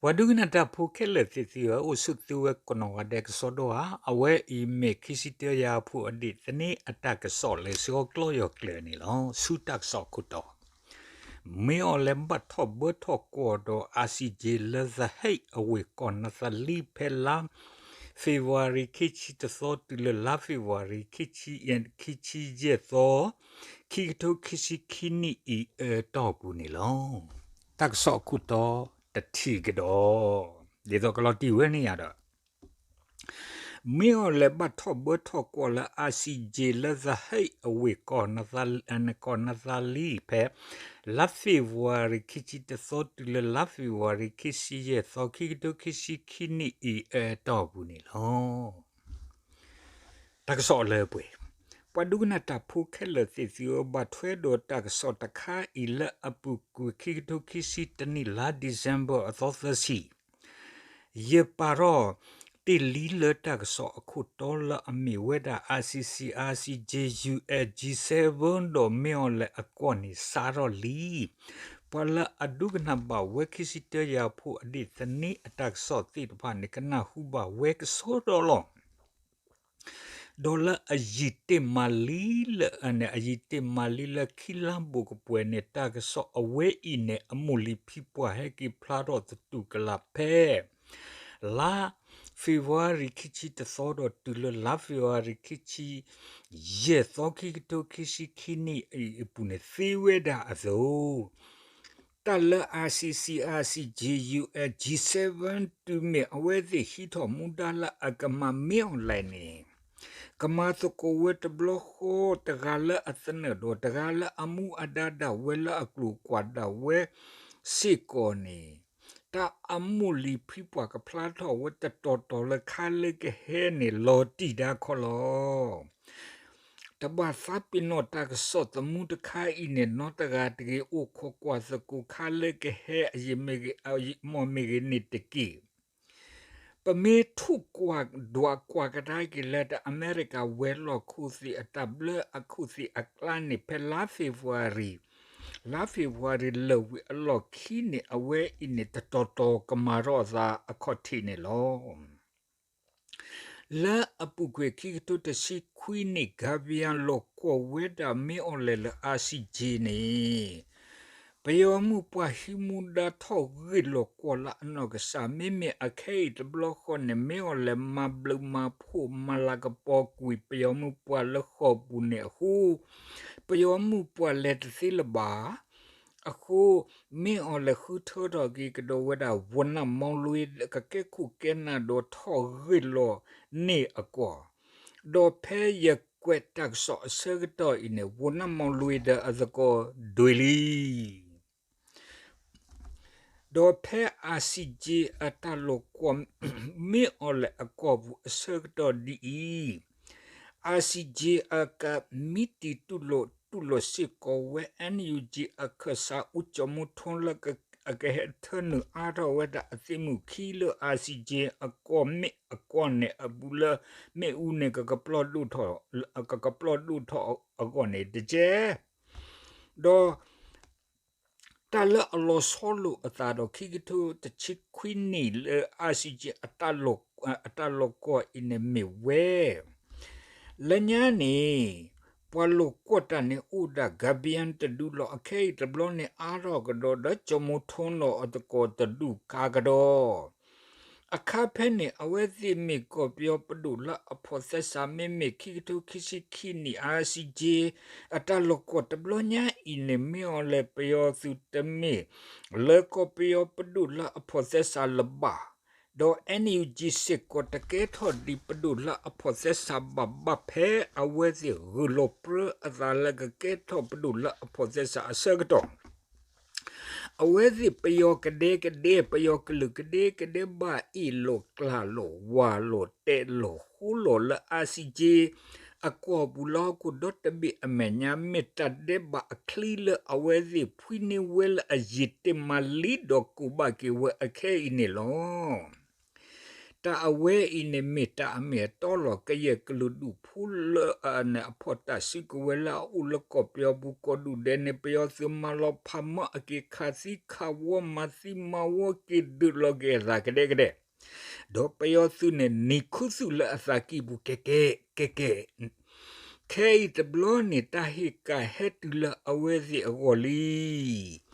ပှၤဒိကနၣ်တၢ်ဖိခဲလၢာ်သ့ၣ်သုဧၢ, အိၣ်ဆူၣ်သုဝဲကိးနီၢ်ဂၤဒဲးကစီဒီဧါ. အဝဲအံၤမ့ၢ်ခံဆံတၢယၤအဖှိၣ်အဒ့ၣ်သန့အတၢ်ကစီၣ်လၢဆှီကျီယီၤကျၢၤန့ၣ်လီၤ. ဆူတၢ်ကစီၣ်အခိၣ်တီ, မ့ၢ်အီၤလဲၤဘၣ်ထီၣ်ဘၢထီၣ်ကွီၢ်ဒီး ICJ လၢ The Hague အဝ့ၢ်ကီၢ် Netherlands ဖဲလါ February ခံဆံတသီတုၤလၢလါ February ခံဆံယဲၢ်သီ ခံကထိခံဆံခံနံၣ်အံၤအတီၢ်ပူၤန့ၣ်လီၤ. တၢ်ကစီၣ်အခိၣ်တီတထံၣ်ကဒီး, ဒ်သိးကလီၤတံၢ်ဝဲန့ၣ်ယၤဒီး မ့ၢ်အီၤလဲၤဘၣ်ထီၣ်ဘၢထီၣ်ကွီၢ်လၢ ICJ လၢ The Hague အဝ့ၢ်ကီၢ် Nether- ကီၢ် Netherlands ဖဲ လါ February ခံဆံတသီတုၤလၢလါ February ခံဆံယဲၢ်သီ ခံကထိခံဆံခံနံၣ်အံၤအတီၢ်ပူၤန့ၣ်လီၤ. တၢ်ကစီၣ်လၢပှဲၤ, ပှၤဒိကနၣ်တၢ်ဖိခဲလၢာ်သ့ၣ်သုဧၢ, ဘၣ်ထွဲဒီးတၢ်ကစီၣ်တခါအံၤလၢအပူၤကွံာ်ခံကထိခံဆံတနံၣ် လါ December အသီသၢဆံ ယပာ်ထီၣ်တ့ၢ်လံလၢတၢ်ကစီၣ်အခိၣ်တီလၢအမ့ၢ်ဝဲဒၣ် ICC, ICJ, UN, G seven ဒီးမ့ၢ်အီၤလဲၤအကွီၢ်န့ၣ် စးထီၣ်လံ. ပှၤလၢအဒိကနၣ်ဘၣ်ဝဲခံဆံတၢယၤဖိအဒ့ၣ်သန့အတၢ်ကစီၣ်သ့ၣ်တဖၣ်န့ၣ် ကနၢ်ဟူဘၣ်ဝဲကစီဒီလီၤ. ဒီးလၢအယံာ်တ့ၢ်မးလံလၢ အယံာ်တ့ၢ်မးလံလၢခံလါဘိၣ်ကပှဲၤန့ၣ် တၢ်ကစီၣ်အဝဲအံၤန့ၣ် အမိၢ်လံၤဖံပှၢ်ဟဲက့ၤဖျါထီၣ်သတူၢ်ကလာ်ဖဲ လါ February ခံဆံတသီဒီးတုၤလၢလါ February ခံဆံယဲၢ်သီ ခံကထိခံဆံခံနံၣ်အံၤအပူၤန့ၣ် သ့ဝဲဒၣ်အသိး တၢ်လၢ ICC, ICJ, UN, G seven တုၤမ့ၢ်အဝဲသ့ၣ်ဟံးထီၣ်မူဒါလၢအကမၤမ့ၢ်အီၤလဲၣ်န့ၣ် ကမၤသကိးဝဲတဘျီဃီ တဂၤလၢအသနၢၣ်ဒီး တဂၤလၢအမူအဒါဒၣ်ဝဲလၢအကျိၤကွၢ်ဒၣ်ဝဲစ့ၢ်ကီးန့ၣ် တၢ်အမိၢ်လံၤဖံပှၢ်ကဖျါထီၣ်ဝဲတတီၤတီၤလၢခါလၢကဟဲန့ၣ် လီၤတံၢ်ဒၣ်ခီလီၤ. တဘၣ်သးပ့ၤနီၣ်တၢ်ကစီၣ်သမူတခါအံၤန့ၣ် နီတဂၤတဂ့ၤ အိၣ်ခိးကွၢ်သကိးခါလၢကဟဲအယမ့ၢ်ဂ့ၤ မ့ၢ်ဂ့ၤန့ၣ်တက့ၢ်. ပမ့ၢ်ထူၣ်ကွၢ်ဒွးကွၢ်ကဒါက့ၤလၢတၢ်အမဲရကၤဝဲၤလီၢ်ခိၣ်သ့ၣ်အတၢ်ဘျၢအခိၣ်သ့ၣ်အကျါန့ၣ် ဖဲလါ February လါ February လၢာ်ဝံၤအလီၢ်ခံန့ၣ် အဝဲအံၤန့ၣ် တတီၤတီၤကမၤထီၣ်အသးအခီၣ်ထံးန့ၣ်လီၤ. လၢအပူၤကွံာ်ခံကထိတဆံခွံနံၣ် Gambia လီၤကွီၢ်ဝဲဒၣ်မ့ၢ်အီၤလဲၣ်လၢ ICJ န့ၣ် ပယီၤမုၢ်ပှၢ်ဟံးမူဒါထီၣ်ဂ့ၢ်လီၤကွီၢ်လၢအနီၢ်ကစၢ် မ့မ့ၢ်အခဲအံၤတဘျီဃီန့ၣ် မ့ၢ်အီၤလဲၣ်မၤဘျုးမၤဖှိၣ်မၤလၤကပီၤကွံာ်ပယီၤမုၢ်ပှၢ်လၢဃိာ်ပူၤန့ၣ်အဃိ ပယီၤမုၢ်ပှၢ်လဲၤတသ့လၢၤဘၣ် အဃိ မ့ၢ်အီၤလဲၣ်ဃုထၢထီၣ်က့ၤကဒီးဝဲဒၣ် ဝိုနမီလွေး ကကဲခိၣ်ကဲနၢ်ဒီးထီၣ်ဂ့ၢ်လီၤန့ၢ်အကွီၢ်, ဒီးဖဲယကွဲးတၢ်ကစီၣ်အဆၢကတီၢ်အံၤန့ၣ် ဝိုနမီလွေးဒီးအသကိးဒွဲၣ်လံ ဒီးဖဲ ICJ အတၢ်လီၤကွီၢ် မ့ၢ်အီၤလဲၣ်အကွီၢ်ပူၤအဆၢကတီၢ်ဒ်အံၤ, ICJ အကမံးတံာ်တူၢ်လိာ်တူၢ်လိာ်စ့ၢ်ကီးဝဲ NUG အခၢၣ်စး ဦးကျော်မိုးထွန်း လၢအကဟဲထၢနုာ်အါထီၣ်ဝဲဒၣ်အသ့ၣ်မုၣ်ခံလၢ ICJ အကွီၢ်မ့ၢ်အကွီၢ်န့ၣ်အပူၤလၢ မ့ၣ်အူန့ၣ် ကကပျီၢ်ဒိၣ်ထီၣ်အဂီၢ်န့ၣ်တက့ၢ်. ဒီး တၢ်လၢအလီၤဆီလိာ်အသးဒီးခံကထိတဆံခွံနံၣ်လၢ ICJ အတၢ်လီၤကွီၢ်အံၤန့ၣ်မ့ၢ်ဝဲ လၢညါန့ၣ် ပှၤလီၤကွီၢ်တၢ်န့ၣ်အိၣ်ဒၣ် Gambian တဒူလီၤ. အခဲအံၤတဘျီန့ၣ် အါထီၣ်ကဒီးဒီး ကျော်မိုးထွန်း လီၤအသကိးတဒူၣ်ကါကဒီး အခါဖဲန့ၣ် အဝဲသ့ၣ်မ့ၢ်ကီၢ်ပယီၤပဒိၣ်လၢအဖိးသဲစး မ့မ့ၢ်ခံကထိခံဆံခံနံၣ် ICJ အတၢ်လီၤကွီၢ်တဘျီညါအံၤန့ၣ် မ့ၢ်အီၤလဲၣ်ပယီၤသုးတမ့ၢ် လၢကီၢ်ပယီၤပဒိၣ်လၢအဖိးသဲစးလၢၤဘၣ်, ဒီး NUG စ့ၢ်ကီးတကဲထီၣ်ဒံးပဒိၣ်လၢအဖိးသဲစးဘၣ်ဘၣ် ဖဲအဝဲသ့ၣ်ဂုာ်လီၤပြၢအသးလၢကကဲထီၣ်ပဒိၣ်လၢအဖိးသဲစးအဆၢကတီၢ် အဝဲသ့ၣ်ပယီၤကဒဲကဒဲ ပယီၤကလုာ်ကဒဲကဒဲဘၣ်အ့ၣ်လိာ်ကျၢ်လိာ်ဝၤလိာ်တဲာ်လိာ်ဃိလိာ်လၢ ICJ အကွီၢ်ပူၤလၢဟီၣ်ခိၣ်ဒီတဘ့ၣ်အမဲာ်ညါ မ့ၢ်တၢ်ဒဲးဘးအချံလၢအဝဲသ့ၣ်ဖှံန့ၢ်ဝဲလၢအယံာ်တ့ၢ်မးလံဒီးကူးဘၣ်က့ၤဝဲအခဲအံၤန့ၣ်လီၤ. တၢ်အဝဲအံၤန့ၣ်မ့ၢ်တၢ်အမ့ၢ်အတီလီၤ. ကယဲၢ်ကလုာ်ဒူၣ်ဖိလၢအန့ၣ်အဖီၣ်တၢ်စုကဝဲၤလၢအအိၣ်လၢကီၢ်ပယီၤပူၤကီၢ်ဒူၣ်ဒဲးန့ၣ် ပယီၤသုးမၤလီၤဖးမၢအက့ၤခးသံခးဝီမၤသံမၤဝီက့ၤဒုးလီၤက့ၤအသးကဒဲကဒဲ ဒီးပယီၤသုးန့ၣ် နံၤခူသူၣ်လၢအသးကံၢ်ပူၤကဲကဲကဲကဲ ခဲအံၤတဘျီန့ၣ် တၢ်ဟ့ၣ်ကၣ်ဟဲတုၤလၢအဝဲသ့ၣ်အဂီၢ်လံ.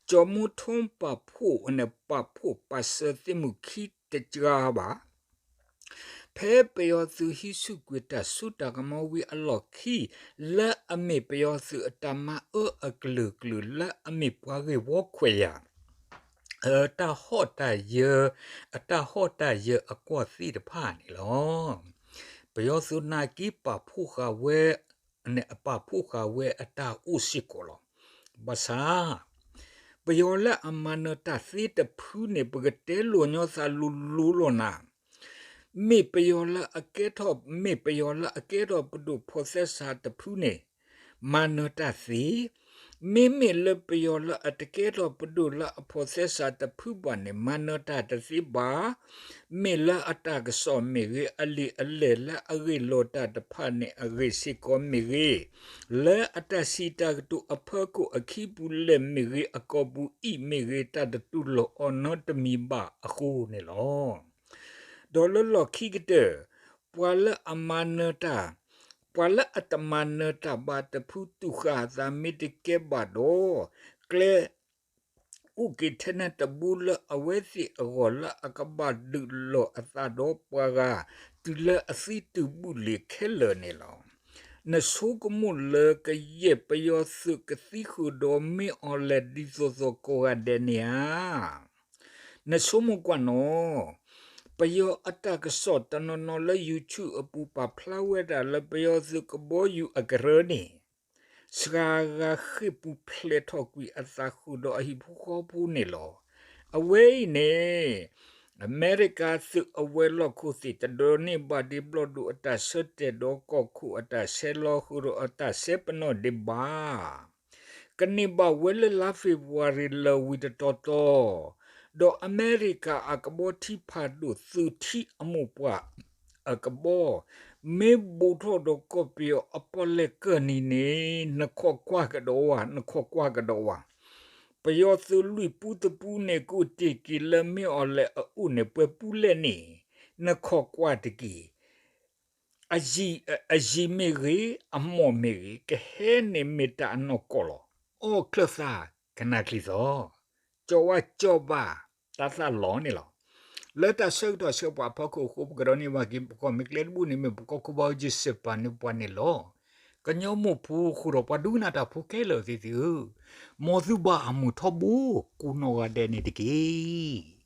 ကၠီၤမူထိပာ်ဖှိၣ်န့ၣ် ပာ်ဖှိၣ်ပာ်စၢၤသ့ၣ်မုၢ်ခံတကါဘၣ် ဖဲပယီၤသုးဟံးဆူၣ်ကွံာ်တၢ်စိတၢ်ကမီၤဝံၤအလီၢ်ခံ လၢအမ့ၢ်ပယီၤသုးအတၢ်မၤအၢအကလုာ်ကလုာ်လၢအမ့ၢ်ပှၤဂ့ၢ်ဝီခွဲးယာ် တၢ်ဟီၣ်တၢ်ယၢၤ, အတၢ်ဟီၣ်တၢ်ယၢၤအကွီၢ်သ့ၣ်တဖၣ်န့ၣ်လီၤ. ပယီၤသုးနာ်က့ပာ်ဖှိၣ်ဃာ်ဝဲ, ပာ်ဖှိၣ်ဃာ်ဝဲအတၢ်အိၣ်စ့ၢ်ကီးလီၤ. ဘၣ်ဆၣ် ပယီၤလၢအမၤနၢၤတၢ်သ့တဖုန့ၣ် ပကတဲလိာ်ညီသးလိၤလိၤလီၤနၤ မ့ၢ်ပယီၤလၢအကဲထီၣ်, မ့ၢ်ပယီၤလၢအကဲထီၣ်ပဒိၣ်ဖီၣ်သဲစးတဖုန့ၣ် မၤနၢၤတၢ်သ့, မ့မ့ၢ်လၢပယီၤလၢအတကဲထီၣ်ပဒိၣ်လၢအဖီၣ်သဲစးတဖုဘၣ်န့ၣ် မၤနၢၤတၢ်တသ့ဘၣ်. မ့ၢ်လၢအတၢ်ကစီၣ်မ့ၢ်ဂ့ၤ, အလံာ်အလဲၢ်လၢအဂ့ၢ်လိာ်တၢ်တဖၣ်န့ၣ်အဂ့ၢ်စ့ၢ်ကီးမ့ၢ်ဂ့ၤ, လၢအတၢ်စံးတၢ်ကတိၤအဖီခိၣ်အခံပူၤလဲၣ်မ့ၢ်ဂ့ၤ, အကိာ်ပူၤအံၤမ့ၢ်ဂ့ၤ, တၢ်တတူၢ်လိာ်အီၤနီတမံၤဘၣ်အဃိန့ၣ်လီၤ. ဒီးလၢလီၢ်ခံကတၢၢ်, ပှၤလၢအမၤနၢၤတၢ်, ပှၤလၢအတမၤနၢၤတၢ်ဘၣ်တဖုတူၢ်ဃာ်အသးမ့ၢ်တကဲဘၣ်ဒီး, ကျဲအိၣ်က့ၤထဲန့ၣ်တဘိလၢအဝဲသ့ၣ်အဂီၢ်လၢအကဘၣ်ဒုးလိာ်အသးဒီးပှၤဂၤ တုၤလၢအသံတုၤဘူၣ်လံာ်ခဲလၢာ်န့ၣ်လီၤ. နဆိကမိၣ်လၢကယဲၢ်ပယီၤသုးကသံဃုာ်ဒီးမ့ၢ်အီၤလဲၣ်ဒ်သိးသိးကိးဂၤဒဲးန့ၣ်ဧါ. နဆိကမိၣ်ကွၢ်နီၤ, ပယီၤအတၢ်ကစီၣ်တနီၤနီၤလၢ YouTube အပူၤပာ်ဖျါဝဲဒၣ်လၢပယီၤသုးကဘီယူၤအကရၢန့ၣ် စှၤဂၤဃ့ၢ်ပူၤဖျဲးထီၣ်ကွံာ်အသးဃုာ်ဒီးအဟံၣ်ဖိဃီဖိန့ၣ်လီၤ. အဝဲအံၤန့ၣ် အမဲရကၤသုးအဝဲၤလီၢ်ခိၣ်သ့ၣ်တဒိးန့ၢ်ဘၣ်ဒံးဘျီၣ်ဒိၣ်အတၢ်ဆၢတဲာ်ဒီးကီၢ်ခိၣ်အတၢ်ဆဲးလီၤဃုာ်ဒီးအတၢ်ဆဲးပနီၣ်ဒံးဘၣ် ကန့ၢ်ဘၣ်ဝဲလၢလါဖ့ၤဘြူၤအါရံၤလၢာ်ဝံၤတတီၤတီၤ, ဒီးအမဲရကၤအကဘီထံဖးဒိၣ်သုးထံအမိၢ်ပှၢ်အကဘီ မ့ၢ်ဘူးထီၣ်ဒီးကီၢ်ပယီၤအပီၣ်လဲၣ်ကၢၢ်နံၤန့ၣ် နခိးကွၢ်ကဒီးဝဲ, နခိးကွၢ်ကဒီးဝဲ, ပယီၤသုးလွံၢ်ပူတပူန့ၣ် ကအိၣ်တ့ၢ်က့ၤလၢမ့ၢ်အီၤလဲၣ်အအိၣ်န့ၣ် ပှဲၤပူလဲၣ်န့ၣ် နခိးကွၢ်တက့ၢ်. အယံၤမ့ၢ်ဂ့ၤ, အမိၢ်မ့ၢ်ဂ့ၤ, ကဟဲန့ၣ်မ့ၢ်တၢ်အနီၢ်ကီၢ်လီၤ. အီၣ်ချၢၣ်သးကနၣ်ချံသီ, ကၠီဝါကၠီဘၣ်တၢ်သးလီၤန့ၣ်လီၤ. လၢတၢ်ဆၢကတီၢ်ဆၢပှၤအဖီခိၣ်အဃိ ပကဒိးန့ၢ်ဘၣ်က့ၤပကီၢ်မ့ၢ်ကျဲတဘိန့ၣ်မ့ၢ်ပကီၢ်ခိၣ်ဘီယ့ၣ်စ့ၣ်ပာ်န့ၢ်ပှၤန့ၣ်လီၤ. ကညီမိၢ်ဖိဃုာ်ဒီးပှၤဒိကနၣ်တၢ်ဖိခဲလၢာ်သ့ၣ်သ့ၣ်ဧၢ, မ်သုဘၣ်အမုာ်ထီဘိ ကိးနီၢ်ဂၤဒဲးန့ၣ်တက့ၢ်.